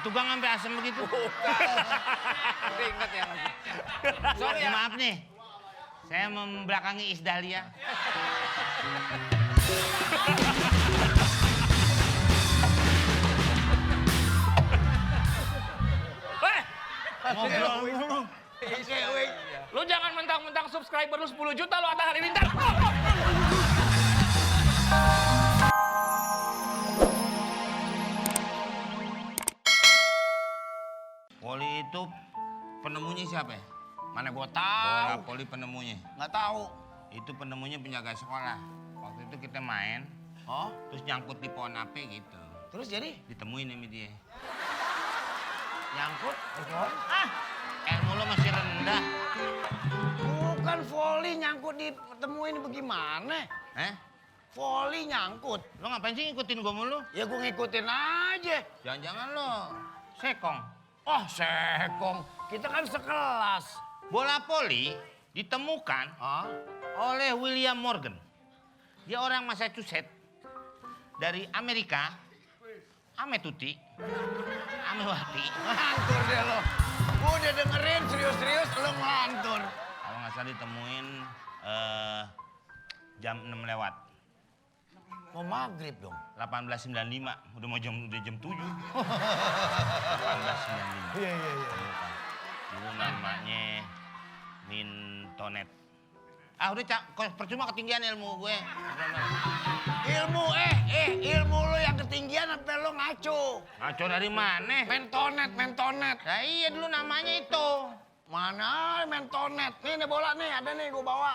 Ditugang sampai asem begitu. Ingat ya Mas. Sorry Ya, ya. maaf nih. Saya membelakangi Isdahlia. Ngobrol mulu. Lu jangan mentang-mentang subscriber lu 10 juta lu Atta Halilintar. Poli itu penemunya siapa ya? Mana gua Oh, tahu. Poli penemunya. Nggak tahu. Itu penemunya penjaga sekolah. Waktu itu kita main, Oh, terus nyangkut di pohon AP gitu. terus jadi Ditemuin sama dia. nyangkut di pohon? Ah, ilmu lo masih rendah. Bukan volley nyangkut ditemuin bagaimana? Eh? Volley nyangkut. Lo ngapain sih ngikutin gue mulu? Ya gua ngikutin aja. Jangan-jangan lo sekong. Oh, sekong. Kita kan sekelas. Bola poli ditemukan Hah? oleh William Morgan. Dia orang Massachusetts. Dari Amerika. Ame Tuti. Ame Wati. Ngantur deh lo. Gua udah dengerin serius-serius lo ngelantur. Kalau nggak salah ditemuin jam 6 lewat. Mau maghrib dong. 1895. Udah mau jam 7. 1895. Iya. Dulu namanya Mintonet. Ah udah Cak, percuma ketinggian ilmu gue. Ilmu lo yang ketinggian sampai lo ngaco. Ngaco dari mana? Mentonet. Nah iya dulu namanya itu. Mana mentonet? Nih ada bola nih, ada nih gua bawa.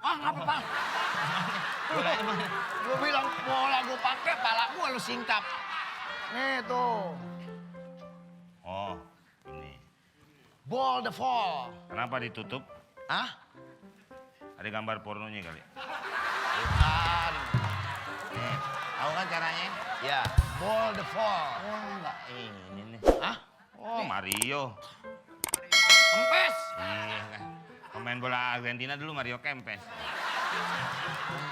Ah, ngapa Pak? Bolanya mana? Gua bilang bola gua pakai, pala gua lu singkap. Nih tuh, Oh, ini. ball the fall. Kenapa ditutup? Hah? Ada gambar pornonya kali. Bukan. Nih, tahu kan caranya? Ya, ball the fall. Oh, enggak ini nih. Hah? Oh, Mario. Kempes. Iya kan. Pemain bola Argentina dulu Mario Kempes.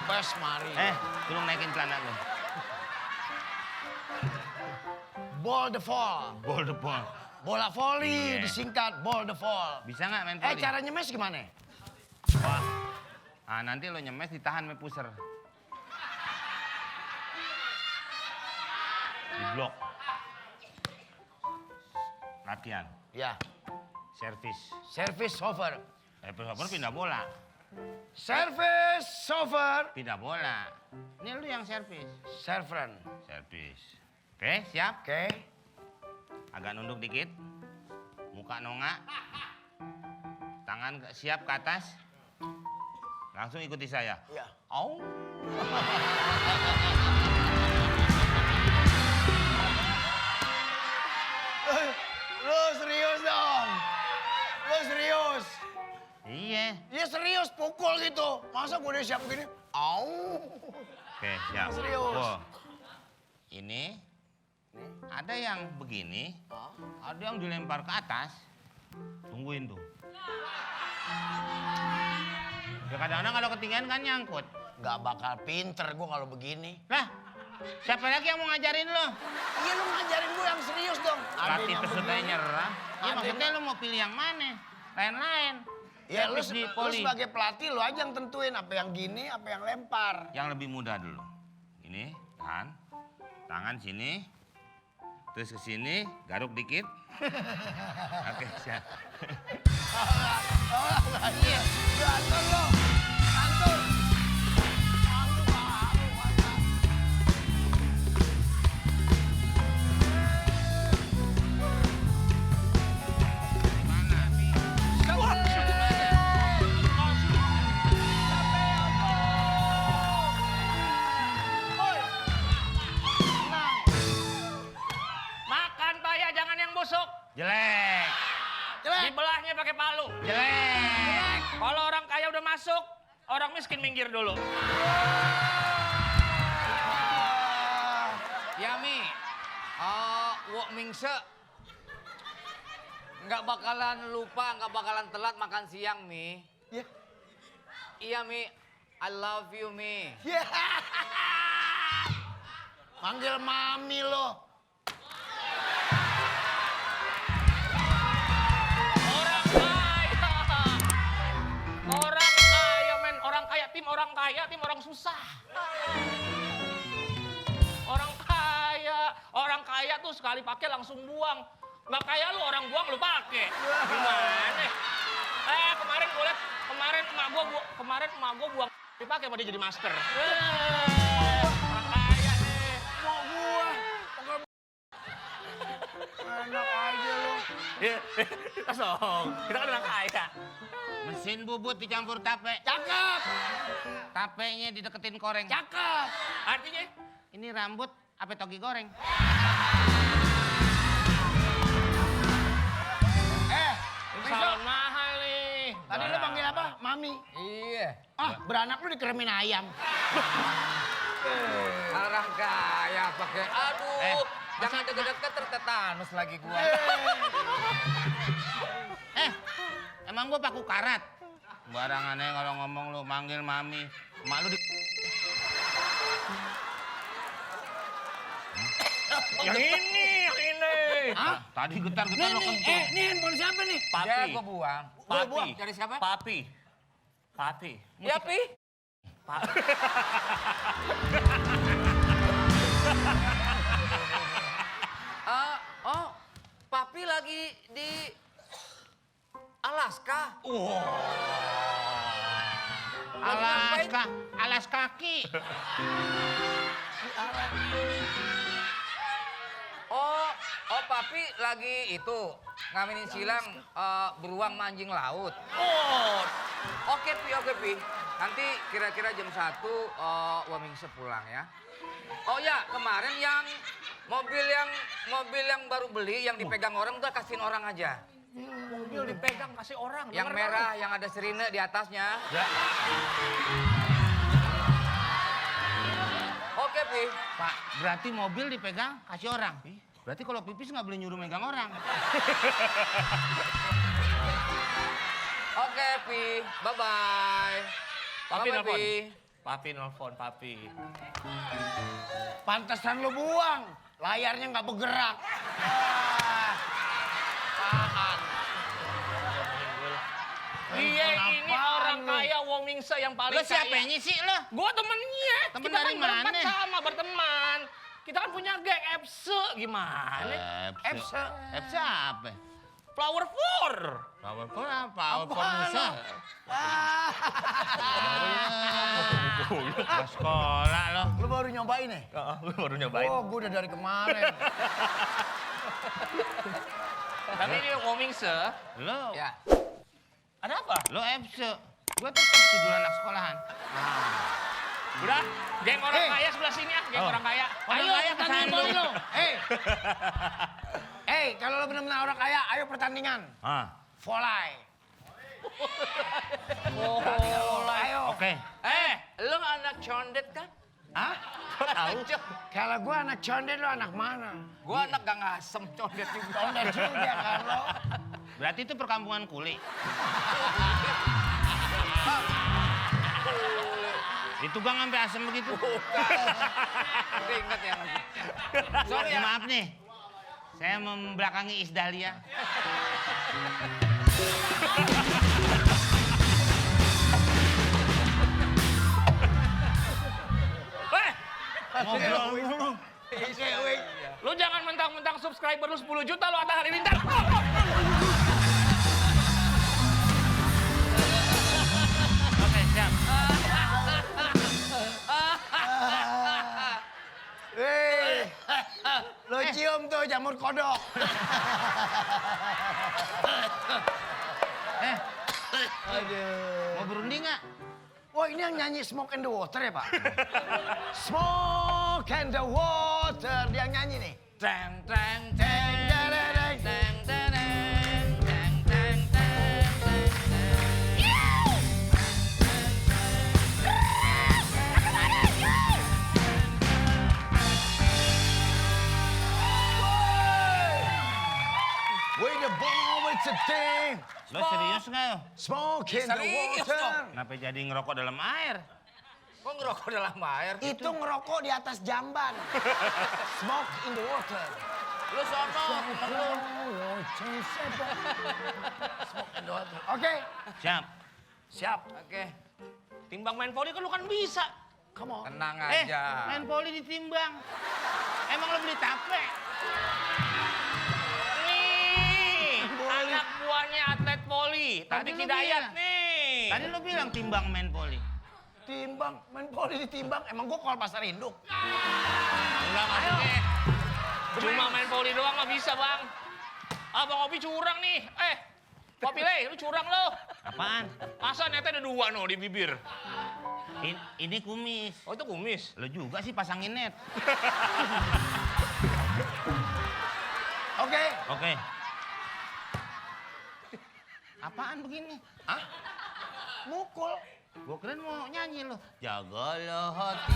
Kempes mari. Tolong naikin celana lu. Ball the fall. Ball the ball. Bola volley Iya. disingkat ball the fall. Bisa nggak main volley? Cara nyemes gimana? Wah. Ah, nanti lo nyemes ditahan sama pusher. Di blok. Latihan. Ya, Servis. service over. Servis pindah bola. Service over. Pindah bola. Ini lu yang servis. Servant. Servis. Oke, siap? Oke. Agak nunduk dikit. Muka nongak. Tangan siap ke atas. Langsung ikuti saya. Ya. Au. Lu serius dong. Lu serius. Iya. Dia serius pukul gitu. Masa gue udah siap begini? Au. Oke, siap. Serius. Wow. Ini ada yang begini, ada yang dilempar ke atas. Tungguin tuh. Ya kadang-kadang kalau ketinggian kan nyangkut. Gak bakal pinter gue kalau begini. Lah, siapa lagi yang mau ngajarin lo? Iya lu ngajarin gue yang serius dong. Latih yang pesertanya begini. nyerah. Ya Ada maksudnya yang- lo mau pilih yang mana? Lain-lain. Ya lu, Servis di lu poli. sebagai pelatih lu aja yang tentuin apa yang gini, apa yang lempar. Yang lebih mudah dulu. Ini, tahan. Tangan sini. Terus ke sini, garuk dikit. Oke, siap. Iya, gantor lo. Gantor. Makan paya jangan yang busuk. Jelek. Dibelahnya pakai palu. Jelek. Kalau orang kaya udah masuk, orang miskin minggir dulu. Ya Mi, Wok Mingse nggak bakalan lupa, nggak bakalan telat makan siang Mi. Iya. Iya Mi, I love you Mi. Yeah. Manggil mami lo. Orang kaya. Orang kaya, men. Orang kaya, tim orang susah. Orang kaya tuh sekali pakai langsung buang. Nggak kayak lu, orang buang lu pakai. Gimana? Kemarin gue liat, kemarin emak gua buang dipakai apa dia jadi master. Orang kaya nih. Mau gua. Enak aja lo. Kosong. Kita kan orang kaya. Mesin bubut dicampur tape. Cakep. Tapenya dideketin koreng. Cakep. Artinya? Ini rambut apa togi goreng? Salon mahal nih. Tadi lo panggil apa? Mami. Iya. Ah, beranak lu dikeremin ayam. Orang kaya pakai. Aduh. Jangan deket-deket tertetanus lagi gua. Emang gua paku karat? Barangannya kalau ngomong lu manggil mami. Emak lu di... Yang ini. Hah? Tadi getar-getar lo kentut. Ini handphone siapa nih? Papi. Ya gua buang. Gua buang. Dari siapa? Papi. Ya, Pi. Papi lagi di Alaska. Alaska, alas kaki. Oh, Papi lagi itu ngawinin silang beruang mancing laut. Oh, Oke, Pi. Nanti kira-kira jam 1 Wamingse pulang ya. Oh ya, kemarin yang mobil yang baru beli yang dipegang orang udah kasihin orang aja. mobil dipegang kasih orang. Yang denger merah yang ada sirine di atasnya. Ya. Oke, Pi. Pak, berarti mobil dipegang kasih orang. Berarti kalau pipis nggak boleh nyuruh megang orang. Oke, Pi. Bye-bye. Papi Bye-bye, nelfon. Pi. Papi nelfon, Papi. Pantesan lo buang. Layarnya nggak bergerak. Tahan. Dia ini Apaan orang lu? kaya Womingse yang paling Lo siapanya sih lo? Gua temennya. Temen Kita dari kan berempat mana? sama berteman. Kita kan punya geng EPSE gimana? Epsa. Epsa apa? Flower Four. Power for apa? Power for Musa. Ke sekolah lo. Lo baru nyobain nih? Gue baru nyobain. Oh, gue udah dari kemarin. Tapi ini Womingse. Lo. Ya. Ada apa? Lo Epsa. Gua tetap tidur anak sekolahan. Udah, geng orang Eh. kaya sebelah sini ya, geng orang kaya. Orang Ayo kaya pertandingan kesandung. lo. Kalau lo benar-benar orang kaya, ayo pertandingan. Volay. Ayo. Oke. Lo anak condet kan? Hah? Kok tahu? Kalau gue anak condet, lo anak mana? Gua anak gak ngasem condet juga. Condet juga kan lo. Berarti itu perkampungan kuli. Itu bang sampai asem begitu. Udah inget ya. Sorry ya. Maaf nih. Saya membelakangi Isdahlia. Ngobrol mulu. Lu jangan mentang-mentang subscriber lu 10 juta lu Atta Halilintar. Oke, siap. Lo cium tuh jamur kodok. Aduh. Mau berundi nggak? Wah, ini yang nyanyi Smoke and the Water ya, Pak? Smoke and the Water, dia yang nyanyi nih. Teng teng teng Deng, deng, deng, deng. teng teng teng teng teng teng. With the ball, with the thing. Lo serius nggak? Smoke in the Serius water. dong. Kenapa jadi ngerokok dalam air? Kok ngerokok dalam air? Itu ngerokok di atas jamban. Smoke in the water. Lu sono, temen lu. Smoke in the water. Oke, Siap. siap. Oke, Timbang main poli kan lu kan bisa. Come on. tenang Eh, aja. main poli ditimbang. Emang lo beli tape? Nih, anak buahnya atlet poli. Tadi Taufik lu Hidayat bilang. nih. Tadi lo bilang timbang main poli. Timbang, main poli ditimbang. Emang gua kol pasar induk. Enggak maksudnya. Cuma main poli doang nggak bisa, Bang. Abang Opi curang nih. Kopi Le, lu curang lu. Apaan? Masa neta ada 2 no di bibir? Ini kumis. Oh itu kumis. Lo juga sih pasangin net. Oke. Oke. Apaan begini? Hah? Mukul. Gua keren mau nyanyi lo. Jagalah hati.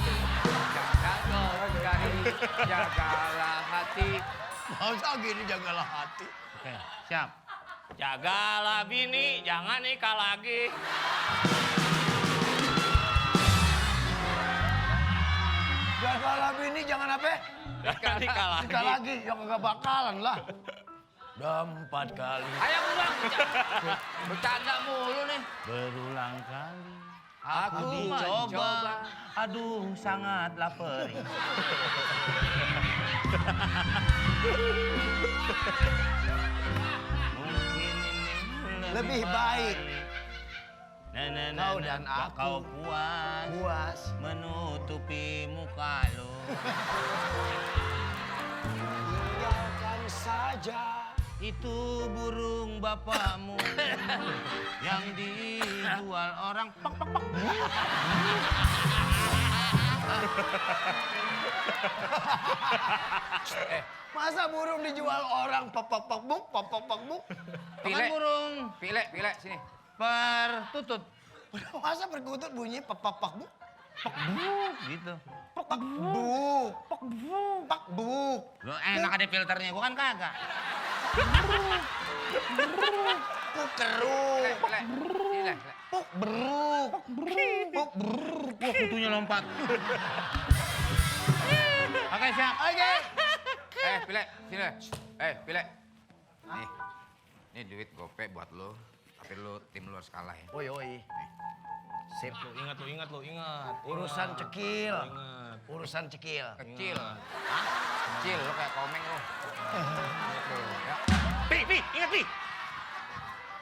Jagalah hati, jagalah hati. Masa gini jagalah hati. Oke, siap. Jagalah bini, jangan nikah lagi. Jagalah bini, jangan apa? Jangan nikah lagi. Nikah lagi, ya kagak bakalan lah. Udah 4 kali. Ayo pulang, bercanda mulu nih. Berulang kali. Aku Dicoba. Aduh, sangat lapar. Mungkin ini Lebih baik. Kau dan aku kau puas Puas. menutupi muka lo. Tinggalkan saja. Itu burung bapakmu yang dijual orang. Pak, pak, pak. Masa burung dijual orang pok buk, pok buk. Bukan burung Pile, sini. pertutut. Masa perkutut bunyi pok buk? Gitu. Pok buk. Pak buk. Lo enak ada filternya, gua kan kagak. Puk keruk. Pile. Pile. Puk beruk. Puk beruk. Wah, kutunya lompat. Oke, siap. Oke. Pile, sini. Pile. Nih. Ini duit gope buat lo. Tapi lo tim lo harus kalah ya. Oi. Sip. Lu ingat. Urusan cekil. Ingat. Urusan cekil. Kecil. Kecil, lo kayak komeng lo. Tuh, ya. Pi, ingat Pi.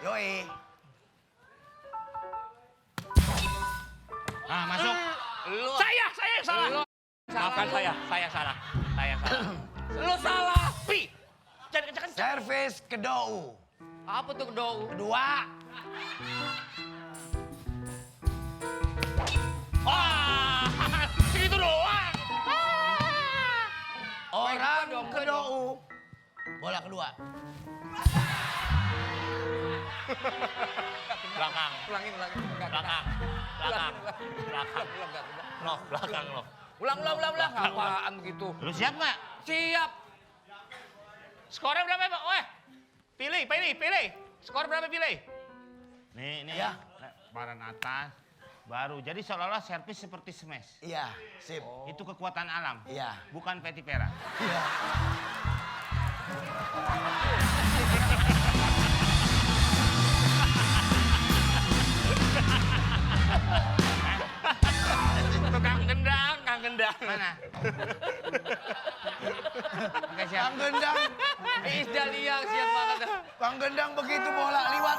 Yoi. Nah, masuk. Lo, Saya yang salah. Lu Maafkan salah, saya salah. Saya salah. lo salah. Pi, jangan kencang-kencang. Servis kedou. Apa tuh kedou? Kedua. Wah, segitu doang. Orang dong, gue kedou. Bola kedua. Belakang. Ulangin. Enggak, Belakang. No, belakang lo. Ulang. Apaan begitu? Lu siap nggak? Siap. Skornya berapa, Pak? Pilih. Skor berapa pilih? Nih, Ya. Baran atas. Baru. Jadi seolah-olah servis seperti smash. Iya, sip. Itu kekuatan alam. Iya. Bukan Petty Pera. Iya. Kang gendang. Mana? Oke, siap. Kang Gendang. Is Dahlia siap banget. Kang Gendang begitu bola liwat.